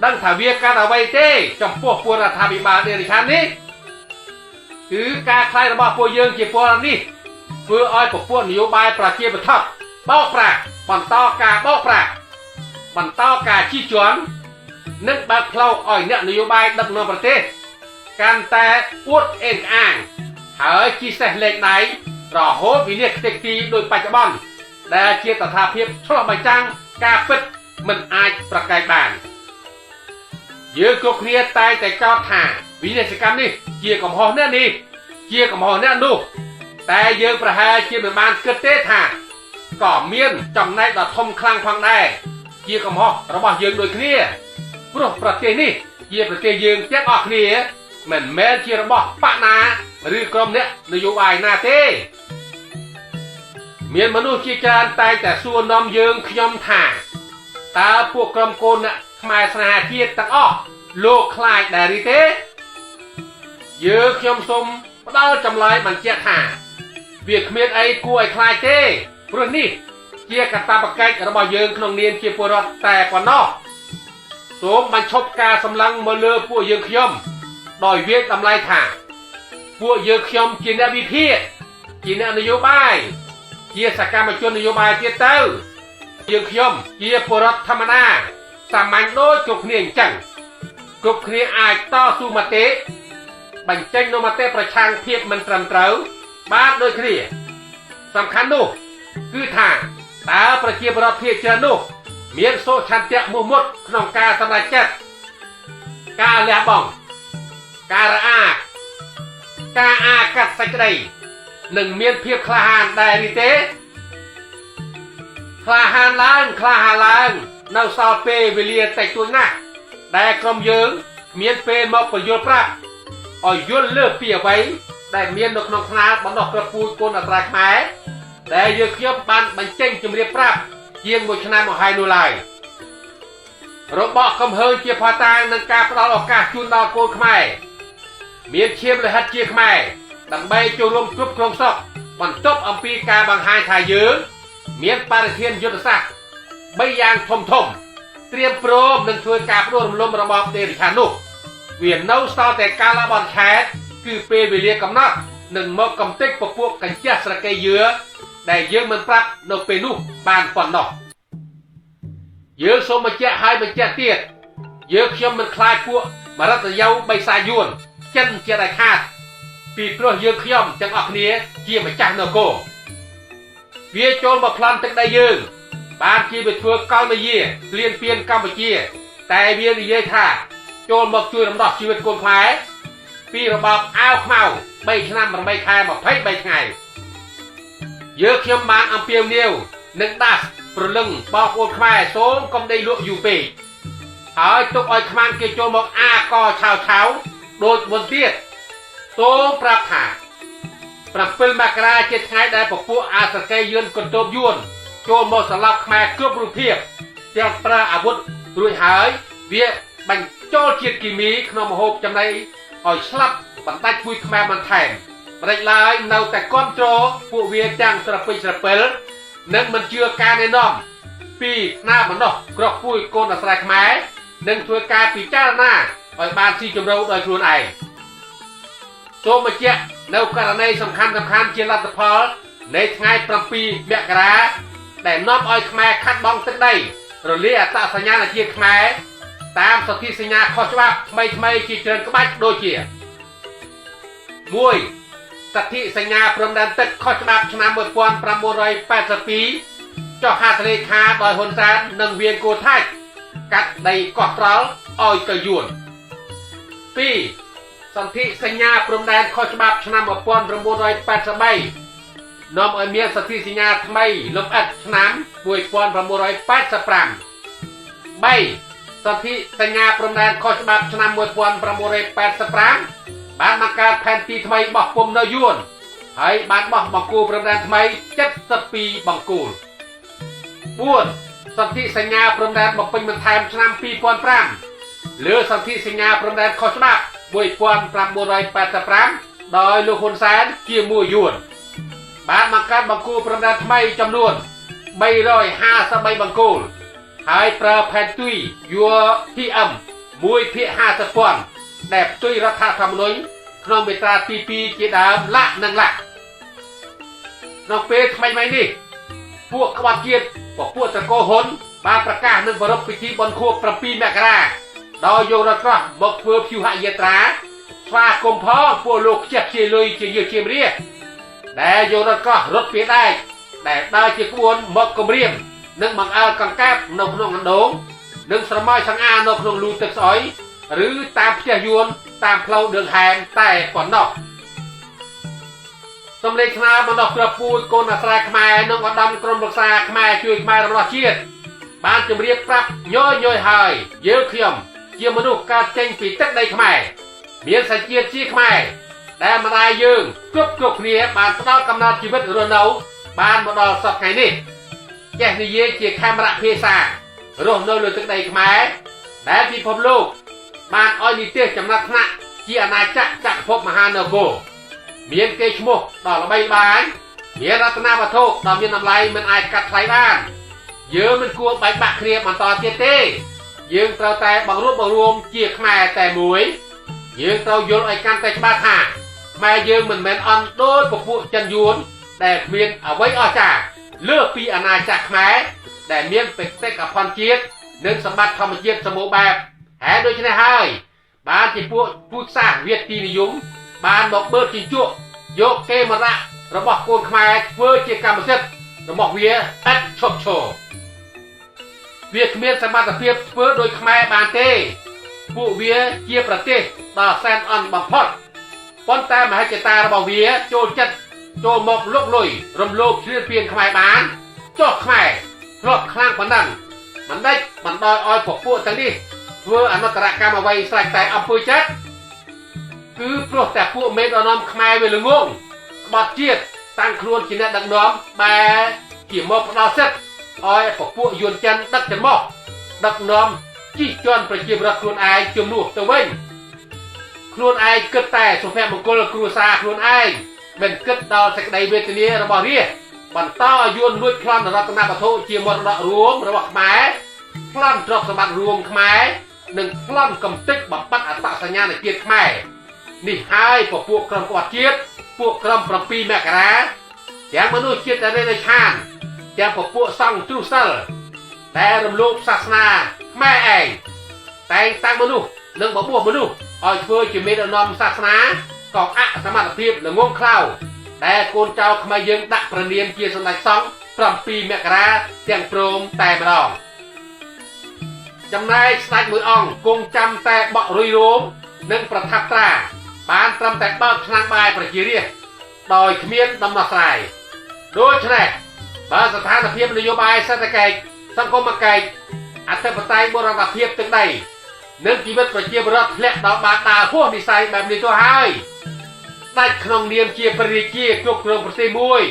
ដឹងថាវាកើតអ្វីទេចំពោះពលរដ្ឋាភិបាលដេរឆាននេះគឺការខ្លាចរបស់ពួកយើងជាពលរដ្ឋនេះធ្វើឲ្យពពួកនយោបាយប្រជាបថុកបោកប្រាស់បន្តការបោកប្រាស់បន្តការជិះជាន់និងបើកផ្លូវឲ្យអ្នកនយោបាយដឹកនាំប្រទេសកាន់តែអួតអេងអាងហើយជិះសេះលេខដៃរហូតវិនាសខ្ទេចខ្ទីដោយបច្ចុប្បន្នដែលជាតថាភាពឆ្លុះបញ្ចាំងការពិតមិនអាចប្រកែកបានយើងគ្រប់គ្នាតែងតែចោទថាវិនាសកម្មនេះជាកំហុសអ្នកនេះជាកំហុសអ្នកនោះតែយើងប្រហែលជាមិនបានគិតទេថាក៏មានចំណែកដ៏ធំខ្លាំងផងដែរជាកំហុសរបស់យើងដូចគ្នាព្រោះប្រទេសនេះជាប្រទេសយើងទាំងអស់គ្នាមិនមែនជារបស់បកណាឬក្រុមអ្នកនយោបាយណាទេមានមនុស្សជាច្រើនតែងតែសួរនាំយើងខ្ញុំថាតើពួកក្រុមកូនអ្នកខ្មែរស្នេហាជាតិទាំងអស់លោកខ្លាចដែរឬទេយើងខ្ញុំសូមផ្ដល់ចម្លើយបញ្ជាក់ថាវាគ្មានអីគួរឲ្យខ្លាចទេព្រោះនេះជាកាតព្វកិច្ចរបស់យើងក្នុងនាមជាពលរដ្ឋតែប៉ុណ្ណោះសូមបញ្ឈប់ការសម្លឹងមកលើពួកយើងខ្ញុំដោយវាតម្លៃថាពួកយើងខ្ញុំជាអ្នកវិភាគជាអ្នកនយោបាយជាសកម្មជននយោបាយទៀតទៅយើងខ្ញុំជាពលរដ្ឋធម្មតាសាមញ្ញដូចគ្រប់គ្នាអញ្ចឹងគ្រប់គ្នាអាចតស៊ូមតិបញ្ចេញនូវមតិប្រឆាំងភាពមិនត្រឹមត្រូវបានដូចគ្នាសំខាន់នោះគឺថាតើប្រជាពលរដ្ឋភាគច្រើននោះមានសុឆន្ទៈមោះមុតក្នុងការសម្រេចចិត្តការលះបង់ការរអាការអាកាត់សេចក្តីនឹងមានភាពក្លាហានដែរឬទេក្លាហានឡើងក្លាហានឡើងនៅសល់ពេលវេលាតិចតួចណាស់ដែលក្រុមយើងគ្មានពេលមកពយល់ប្រាប់ឲ្យយល់លើសពីអ្វីដែលមាននៅក្នុងខ្នាលបណ្ដោះក្រពូជកូនអត្រាខ្មែរដែលយើងខ្ញុំបានបញ្ចេញជំរាបប្រាប់ជាង1ឆ្នាំមកហើយនោះឡើយរបកកំហើញជាផតាងនឹងការផ្ដល់ឱកាសជូនដល់កូនខ្មែរមានឈាមលោហិតជាខ្មែរដើម្បីចូលរួមគ្រប់គ្រងស្រុកបន្ទាប់អំពីការបង្ហាញថាយើងមានបរិធានយុទ្ធសាស្ត្រ3យ៉ាងធំធំត្រៀមព្រមនឹងធ្វើការផ្ដួលរំលំរបបដេរឆាននោះវានៅសល់តែកាលបរិច្ឆេទគឺពេលវេលាកំណត់នឹងមកកំទេចពពួកកញ្ជះស្រកេយឿដែលយើងមិនប្រាប់នៅពេលនោះបានប៉ុណ្ណោះយើងសូមបញ្ជាក់ហើយបញ្ជាក់ទៀតយើងខ្ញុំមិនខ្លាចពួកមរតយោបិសាយួនចិនជាដាច់ខាតពីព្រោះយើងខ្ញុំទាំងអស់គ្នាជាម្ចាស់នគរវាចូលមកប្លន់ទឹកដីយើងបានជាវាធ្វើកលនយាព្លានពៀនកម្ពុជាតែវានិយាយថាចូលមកជួយរំដោះជីវិតកូនខ្មែរពីរបបអាវខ្មៅ3ឆ្នាំ8ខែ23ថ្ងៃយើងខ្ញុំបានអំពាវនាវនឹងដាស់ព្រលឹងបងប្អូនខ្មែរសូមកុំដេកលក់យូរពេកហើយទុកឲ្យខ្មាំងគេចូលមកអាកឆាវឆាវដូចមុនទៀតសូមប្រាប់ថា 7មករាជាថ្ងៃដែលពពួកអាសកេយន្តកន្ទោបយួនចូលមកសម្លាប់ខ្មែរគ្រប់រូបភាពទាំងប្រើអាវុធរួចហើយវាបញ្ចូលជាតិគីមីក្នុងម្ហូបចំណីឲ្យស្លាប់បណ្ដាច់ពូជខ្មែរបន្ថែមម្ដេចឡើយនៅតែគ្រប់គ្រងពួកវាទាំងស្រពេចស្រពិលនិងមិនជឿការណែនាំពីថ្នាបណ្ដោះក្រពួយកូនអាស្រ័យខ្មែរនិងធ្វើការពិចារណាឲ្យបានស៊ីជម្រៅដោយខ្លួនឯងសូមបញ្ជាក់នៅករណីសំខាន់សំខាន់ជាលទ្ធផលនៃថ្ងៃ7មករាដែលនាំឲ្យខ្មែរខាត់បងទឹកដីរលាយអត្តសញ្ញាណជាតិខ្មែរតាមសន្ធិសញ្ញាខុសច្បាប់ថ្មីថ្មីជាច្រើនក្បាច់ដូចជា1សន្ធិសញ្ញាព្រំដែនទឹកខុសច្បាប់ឆ្នាំ1982ចុះហត្ថលេខាដោយហ៊ុនសែននិងវៀងគោថាច់កាត់ដីកោះត្រល់ឲ្យទៅយួន2សន្ធិសញ្ញាព្រំដែនខុសច្បាប់ឆ្នាំ1983នាំឲ្យមានសន្ធិសញ្ញាថ្មីលម្អិតឆ្នាំ1985 3សន្ធិសញ្ញាព្រំដែនខុសច្បាប់ឆ្នាំ1985បានបង្កើតផែនទីថ្មីបោះពុំនៅយួនហើយបានបោះបង្គោលព្រំដែនថ្មី72បង្គោល4សន្ធិសញ្ញាព្រំដែនបំពេញបន្ថែមឆ្នាំ2005លើសន្ធិសញ្ញាព្រំដែនខុសច្បាប់1985ដោយលោកហ៊ុនសែនជាមួយយួនបានបង្កើតបង្គោលព្រំដែនថ្មីចំនួន353បង្គោលហើយប្រើផែនទី UTM 1/50 ពាន់ដែលផ្ទុយរដ្ឋធម្មនុញ្ញក្នុងមាត្រាទី2ជាដើមលាក់និងលាក់ក្នុងពេលថ្មីៗនេះពួកក្បត់ជាតិពពួកត្រកូលហ៊ុនបានប្រកាសនឹងប្រារព្ធពិធីបុណ្យខួប7មករាដោយយករថក្រោះមកធ្វើព្យុហយាត្រាស្វាគមន៍ផងពួកលោកខ្ជះខ្ជាយលុយជាញើសជាមរាដែលយករថក្រោះរត់ពីដែកដែលដើរជាក្បួនមកគម្រាមនិងបង្អើលកង្កែបនៅក្នុងអណ្ដូងនិងស្រមោចសង្អារនៅក្នុងលូទឹកស្អុយឬតាមផ្ទះយួនតាមផ្លូវđườngហែមតែប៉ុណ្ណោះសំលេងស្នើបណ្ដោះក្របពូជកូនអាស្រ័យខ្មែរនិងឧត្តមក្រុមប្រឹក្សាខ្មែរជួយខ្មែររំដោះជាតិបានជម្រាបប្រាប់ញយញយហើយយើងខ្ញុំជាមនុស្សកើតចេញពីទឹកដីខ្មែរមានសញ្ជាតិជាខ្មែរដែលម្ដាយយើងគ្រប់គ្រប់គ្នាបានផ្ដល់កំណត់ជីវិតរស់នៅបានមកដល់សប្តាហ៍ថ្ងៃនេះចេះនិយាយជាខេមរៈភាសារស់នៅលើទឹកដីខ្មែរដែលពិភពលោកបានឲ្យនិទេសចំណាត់ថ្នាក់ជាអាណាចក្រចក្រភពមហានគរមានគេឈ្មោះដ៏ល្បីល្បាញមានរតនវត្ថុដ៏មានតម្លៃមិនអាចកាត់ថ្លៃបានយើងមិនគួរបែកបាក់គ្នាបន្តទៀតទេយើងត្រូវតែបង្រួបបង្រួមជាខ្មែរតែមួយយើងត្រូវយល់ឲ្យកាន់តែច្បាស់ថាខ្មែរយើងមិនមែនអន់ដូចពពួកចិនយួនដែលគ្មានអ្វីអស្ចារ្យលើសពីអាណាចក្រខ្មែរដែលមានបេតិកភណ្ឌជាតិនិងសម្បត្តិធម្មជាតិសម្បូរបែបហើយដូច្នេះហើយបានជាពួកពូជសាសន៍វៀតទីនិយមបានមកបឺតជញ្ជក់យកគេមរៈរបស់កូនខ្មែរធ្វើជាកម្មសិទ្ធិរបស់វាឥតឈប់ឈរវាគ្មានសមត្ថភាពធ្វើដោយខ្មែរបានទេពួកវាជាប្រទេសដ៏សែនអន់បំផុតប៉ុន្តែមហិច្ឆតារបស់វាចូលចិត្តចូលមកលុកលុយរំលោភឈ្លានពានខ្មែរបានចុះខ្មែរធ្លាប់ខ្លាំងប៉ុណ្ណឹងមិនដេចបណ្ដោយឲ្យពពួកទាំងនេះធ្វើអនុត្តរកម្មអ្វីស្រេចតែអំពើចិត្តគឺព្រោះតែពួកមេដឹកនាំខ្មែរវាល្ងងក្បត់ជាតិតាំងខ្លួនជាអ្នកដឹកនាំបែរជាមកផ្ដល់សិទ្ធិឲ្យពពួកយួនចិនដឹកច្រមុះដឹកនាំជិះជាន់ប្រជាពលរដ្ឋខ្លួនឯងជំនួសទៅវិញខ្លួនឯងគិតតែសុភមង្គលគ្រួសារខ្លួនឯងមិនគិតដល់សេចក្តីវេទនារបស់រាស្ត្របន្តឲ្យយួនលួចប្លន់រតនវត្ថុជាមរតករួមរបស់ខ្មែរប្លន់ទ្រព្យសម្បត្តិរួមខ្មែរនិងប្លន់កំទេចបំបត្តិអត្តសញ្ញាណជាតិខ្មែរនេះហើយពពួកក្រុមក្បត់ជាតិពួកក្រុម7មករាទាំងមនុស្សជាតិរិឆានទាំងពពួកសង្ឃទ្រុសិលដែលរំលោភសាសនាខ្មែរឯងតែងតាំងមនុស្សនិងបបួសមនុស្សឲ្យធ្វើជាមេដឹកនាំសាសនាក៏អសមត្ថភាពល្ងងខ្លៅដែលកូនចៅខ្មែរយើងដាក់ប្រនាមជាសម្ដេចសង្ឃ7មករាទាំងព្រមតែម្ដងចំណែកស្ដេចមួយអង្គគង់ចាំតែបក់រុយរោមនិងប្រថាប់ត្រាបានត្រឹមតែបើកឆ្នាំងបាយប្រជារាស្ត្រដោយគ្មានដំណោះស្រាយដូច្នេះបើស្ថានភាពនយោបាយសេដ្ឋកិច្ចសង្គមកិច្ចអធិបតេយ្យបូរណភាពទឹកដីនិងជីវិតប្រជាពលរដ្ឋធ្លាក់ដល់បាតដាហួសនិស័យបែបនេះទៅហើយ ស្ដេចក្នុងនាមជាព្រះរាជាគ្រប់គ្រងប្រទេសមួយ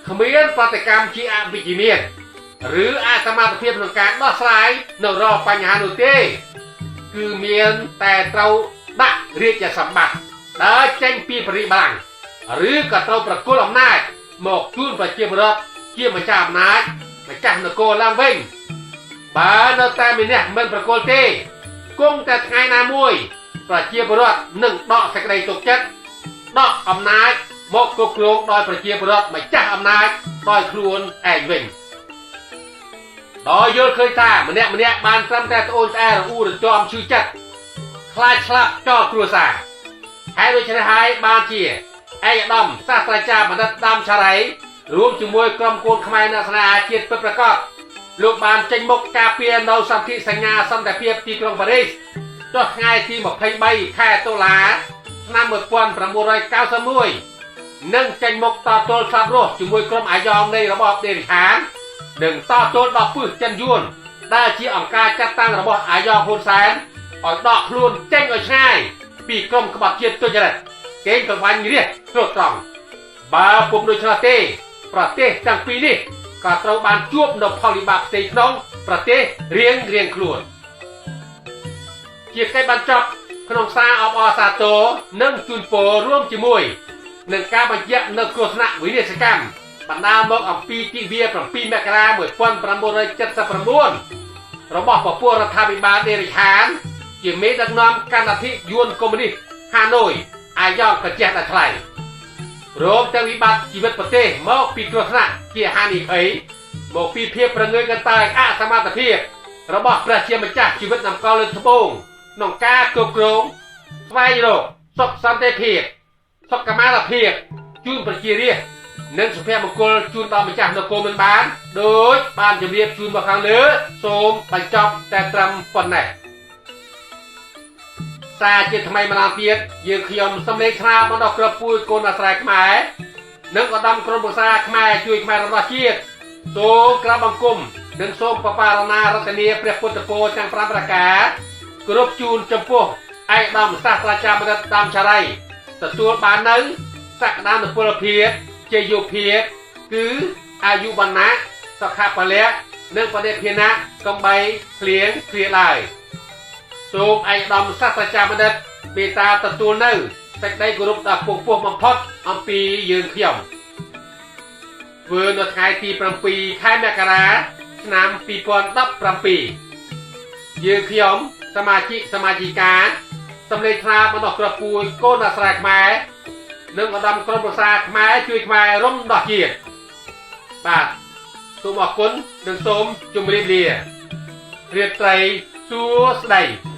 គ្មានប្រតិកម្មជាអវិជ្ជមានឬអសមត្ថភាពក្នុងការដោះស្រាយនៅរាល់បញ្ហានោះទេគឺមានតែត្រូវដាក់រាជសម្បត្តិដើរចេញពីព្រះរាជបល្ល័ង្កឬក៏ត្រូវប្រគល់អំណាចមកជូនប្រជាពលរដ្ឋជាម្ចាស់អំណាចម្ចាស់នគរឡើងវិញបើនៅតែម្នាក់មិនប្រគល់ទេគង់តែថ្ងៃណាមួយប្រជាពលរដ្ឋនឹងដកសេចក្តីទុកចិត្តដកអំណាចមកគ្រប់គ្រងដោយប្រជាពលរដ្ឋម្ចាស់អំណាចដោយខ្លួនឯងវិញដោយយល់ឃើញថាម្នាក់ម្នាក់បានត្រឹមតែត្អូញត្អែរអ៊ូរទាំឈឺចិត្តខ្លាចស្លាប់ចោលគ្រួសារហើយដូច្នេះហើយបានជាឯកឧត្តមសាស្ត្រាចារ្យបណ្ឌិតដាមឆារីរួមជាមួយក្រុមកូនខ្មែរអ្នកស្នេហាជាតិពិតប្រាកដលោកបានចេញមុខការពារនៅសន្ធិសញ្ញាសន្តិភាពទីក្រុងប៉ារីសចុះថ្ងៃទី23ខែតុលាឆ្នាំ1991និងចេញមុខតទល់ស្លាប់រស់ជាមួយក្រុមអាយ៉ងនៃរបបដេរិឆាននិងតទល់ដល់ពឹសចិនយួនដែលជាអង្គការចាត់តាំងរបស់អាយ៉ងហ៊ុនសែនឲ្យដកខ្លួនចេញឲ្យឆ្ងាយពីក្រុមក្បត់ជាតិទុច្ចរិតកេងប្រវ័ញ្ចរាជត្រួតត្រងបើពុំដូច្នោះទេប្រទេសទាំងពីរនេះក៏ត្រូវបានជួបនៅផលវិបាកផ្ទៃក្នុងប្រទេសរៀងរៀងខ្លួនជាកិច្ចបញ្ចប់ក្នុងសារអបអរសាទរនិងជូនពររួមជាមួយនឹងការបញ្ជាក់នៅគ្រោះថ្នាក់វិនាសកម្មបណ្ដាលមកអំពីទិវា7មករា1979របស់ពពួករដ្ឋាភិបាលដេរិឆានជាមេដឹកនាំកណ្ដាលិយួនកុម្មុយនីសហាណូយអាយ៉ងកាជះដាច់ថ្លៃព្រមទាំងវិបត្តិជីវិតប្រទេសមកពីគ្រោះថ្នាក់ជាហានិភ័យមកពីភាពប្រងើយកន្តើយអសមត្ថភាពរបស់ព្រះជាម្ចាស់ជីវិតតម្កល់លើត្បូងក្នុងការគ្រប់គ្រងស្វែងរកសុខសន្តិភាពសុខុមាលភាពជូនប្រជារាស្ត្រនិងសុភមង្គលជូនដល់ម្ចាស់នគរមិនបានដូចបានជម្រាបជូនមកខាងលើសូមបញ្ចប់តែត្រឹមប៉ុណ្ណេះសារជាថ្មីម្ដងទៀតយើងខ្ញុំសូមលេខស្នើមកដល់ក្របពូជកូនអាស្រ័យខ្មែរនិងឧត្តមក្រុមប្រឹក្សាខ្មែរជួយខ្មែររបស់ជាតិសូមក្រាបបង្គំនិងសូមបបារណារតនាព្រះពុទ្ធពរទាំង5ប្រការគ្រប់ជូនចំពោះឯកឧត្តមសាស្ត្រាចារ្យបណ្ឌិតដាមឆារីទទួលបាននៅសក្តានុពលភាពជ័យភាពគឺអាយុវណ្ណៈសុខពលៈនិងបដិភាណៈកំបីភ្លៀងគ្រាឡើយសូមឯកឧត្តមសាស្ត្រាចារ្យបណ្ឌិតមេត្តាទទួលនៅសេចក្តីគោរពដ៏ខ្ពង់ខ្ពស់បំផុតអំពីយើងខ្ញុំធ្វើនៅថ្ងៃទី7ខែមករាឆ្នាំ2017យើងខ្ញុំសមាជិកសមាជិកាសម្លេងថ្លាបណ្ដោះក្របពូជកូនអាស្រ័យខ្មែរនិងឧត្តមក្រុមប្រឹក្សាខ្មែរជួយខ្មែររំដោះជាតិបាទសូមអរគុណនិងសូមជម្រាបលារាត្រីសួស្តី។